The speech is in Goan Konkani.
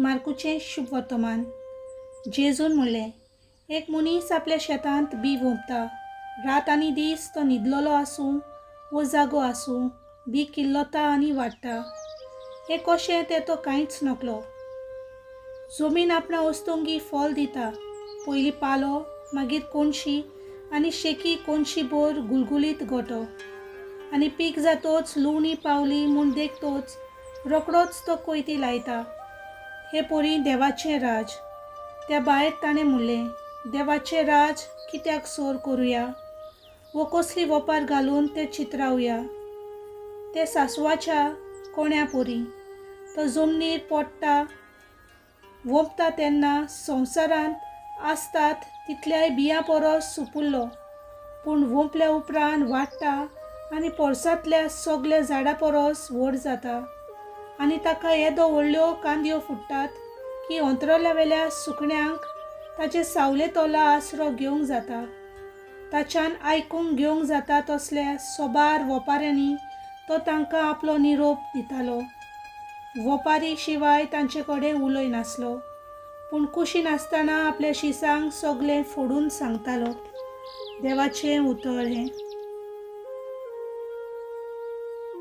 मार्कूचें शुभवर्तमान. जेजून म्हणलें, एक मनीस आपल्या शेतांत बी वोंपता. रात आनी दीस तो न्हिदलेलो आसूं वो जागो आसूं, बी किल्लता आनी वाडटा. हें कशें तें तो कांयच नकलो. जमीन आपणा वस्तुंगी फल दिता. पयलीं पालो, मागीर कोणशी आनी शेकी कोणशी बोर गुलगुलीत गोटो. आनी पीक जातोच लुवणी पावली म्हूण देखतोच रोकडोच तो कोयती लायता. हे परी देवाचें राज. त्या भायर ताणें म्हणलें, देवाचें राज कित्याक सोर करुया वो कसली वोपार घालून तें चित्रावया? तें सासवाच्या कोण्या परी. तो जमनीर पडटा वोंपता तेन्ना संवसारांत आसतात तितल्याय बियां परस सुपुल्लो, पूण वोंपल्या उपरांत वाडटा आनी पोरसांतल्या सगल्या झाडां परस व्हड जाता. आनी ताका येदो व्हडल्यो कांदयो फुट्टात की अंतरल्या सुकण्यांक ताचे सावले तोला आसरो घेवंक जाता. ताच्यान आयकूंक घेवंक जाता तसल्या सोबार वोपाऱ्यांनी तो तांकां आपलो निरोप दितालो. वोपारी शिवाय तांचे कडेन उलय नासलो, पूण कुशीन आसतना आपल्या शिसांक सगलें फोडून सांगतालो. देवाचें उतर हें.